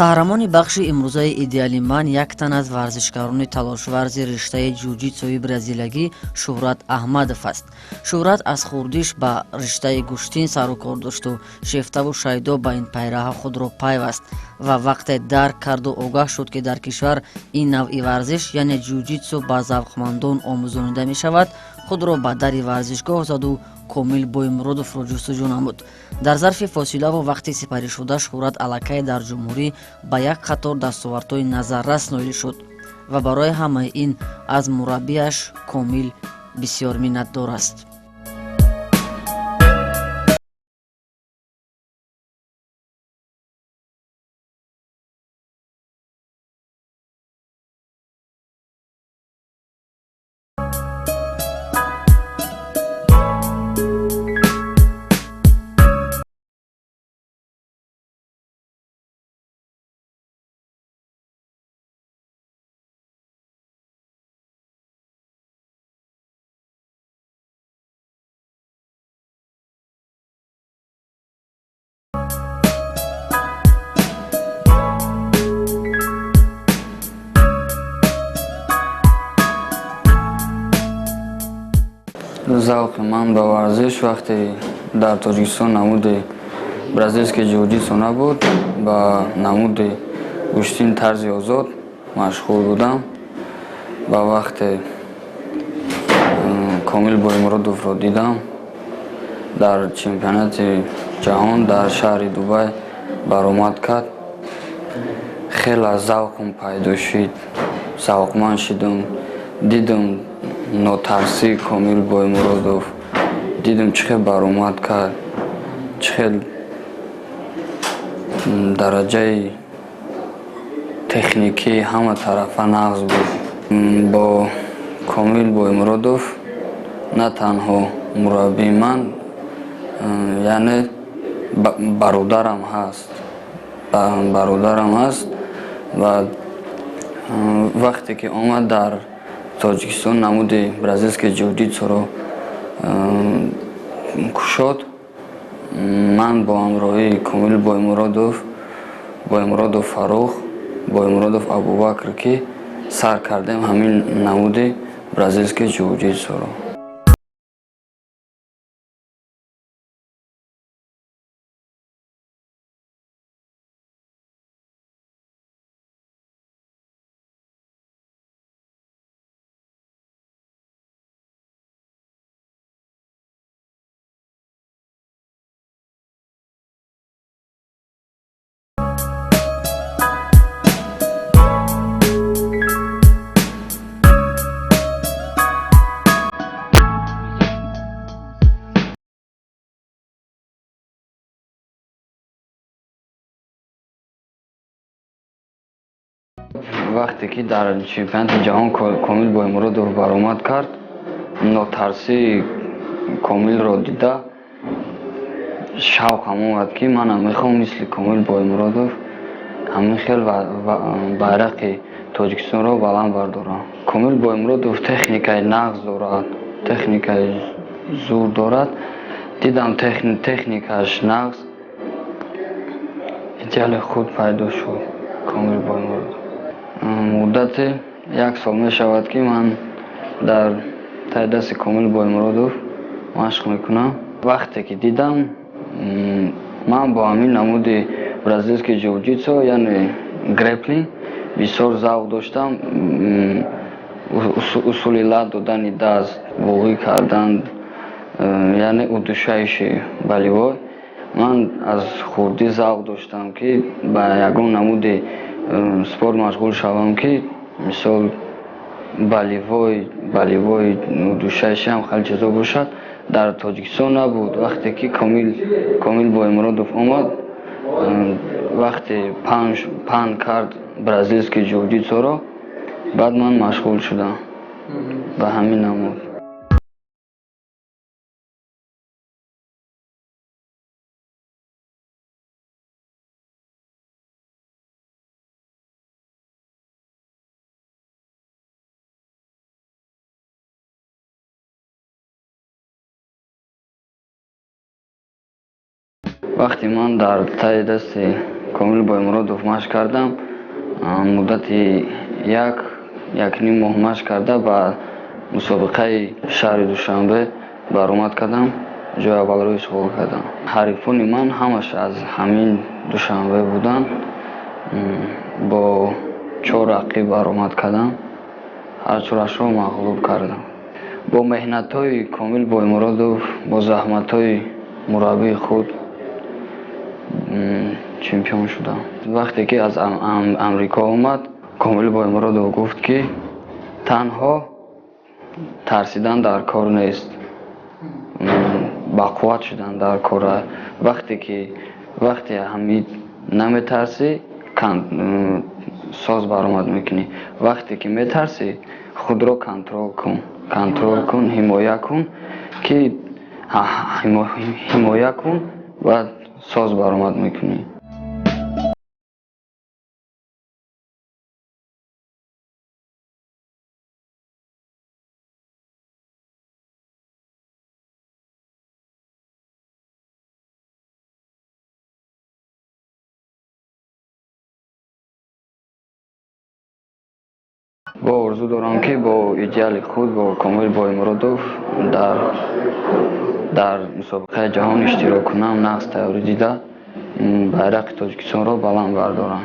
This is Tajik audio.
Қаҳрамони бахши имрӯзаи «Идеали ман» як тан аз варзишгарони талошварзи риштаи ҷуҷитсуи бразилиягӣ Шӯҳрат Аҳмадов аст. Шӯҳрат аз хурдиш ба риштаи гӯштин сару кор дошту шефтаву шайдо ба ин пайраҳа худро пайваст ва вақте дарк карду огаҳ шуд, ки дар кишвар ин навъи варзиш, яъне ҷуҷитсу, ба завқмандон омӯзонида мешавад, худро ба дари варзишгоҳ заду Комил Боймуродовро ҷустуҷӯ намуд. Дар зарфи фосилаву вақти сипаришуда Шӯҳрат аллакай дар ҷумҳурӣ ба як қатор дастовардҳои назаррас ноил шуд ва барои ҳамаи ин аз мураббияш Комил бисёр миннатдор аст. Завқи ман ба варзиш вақте дар Тоҷикистон намуди бразильский ҷуҷитсу набуд, ба намуди гӯштин тарзи озод машғул будам. Ба вақте Комил Боймуродовро дидам, дар чемпионати ҷаҳон дар шаҳри Дубай баромад кард, хеле завқам пайдо шуд, завқманд шудам. Дидам нотарсии Комил Боймуродов, дидам, чӣ хел баромад кард, чӣ хел дараҷаи техникӣ ҳама тарафа нағз буд. Бо Комил Боймуродов на танҳо мураббии ман, яъне бародарам ҳаст, бародарам ҳаст. Ва вақте ки омад дар Тоҷикистон, намуди бразильский ҷуҷитсуро кушод, ман бо ҳамроҳии Комил Боймуродов, Боймуродов Фаррух, Боймуродов Абубакр ки сар кардем ҳамин намуди бразильский ҷуҷитсуро. Вақте ки дар чемпионати ҷаҳон Комил Боймуродов баромад кард, нотарсии Комилро дида, шавқам омад, ки манам мехоҳам мисли Комил Боймуродов ҳамин хел байрақи Тоҷикистонро баланд бардорам. Комил Боймуродов техникаи нағз дорад, техникаи зур дорад. Дидам, техникааш нағз, идеали худ пайдо шуд Комил Боймуродов. Муддати як сол мешавад, ки ман дар таи дасти Комил Боймуродов машқ мекунам. Вақте ки дидам, ман бо ҳамин намуди бразильский ҷуҷитсу, яъне греплинг, бисёр завқ доштам. Усули лат додани даст, буғӣ кардан, яъне удушающий болевой. Ман аз хурдӣ завқ доштам, ки ба ягон намуди спорт машғул шавам, ки мисол болевой, удушающий ҳам хеле чизо бошад. Дар Тоҷикистон набуд. Вақте ки Комил Боймуродов омад, вақте паҳн кард бразильский ҷуҷитсуро, баъд ман машғул шудам ба ҳамин намуд. Вақте ман дар таи дасти Комил Боймуродов машқ кардам. Муддати як якним моҳ машқ карда, ба мусобиқаи шаҳри Душанбе баромад кардам, ҷои аввалро ишғол кардам. Ҳарифони ман ҳамаш аз ҳамин Душанбе буданд. Бо чор рақиб баромад кардам, ҳар чорашро мағлуб кардам. Бо меҳнатҳои Комил Боймуродов, бо заҳматҳои мураббии худ чемпион шудам. Вақте ки аз Амрико омад, Комил Боймуродов гуфт, ки танҳо тарсидан дар кор нест, бақувват шудан дар кор. Вақте ки вақте ҳамид наметарсӣ, соз баромад мекунӣ. Вақте ки метарсӣ, худро контрол кун, контрол кун, ҳимоя кун, ки ҳимоя кун, баъд соз баромад мекунӣ. Бо орзу дорам, ки бо идеали худ, бо Комил Боймуродов дар мусобиқаи ҷаҳон иштирок кунам, нағз тайёрӣ дида, байрақи Тоҷикистонро баланд бардорам.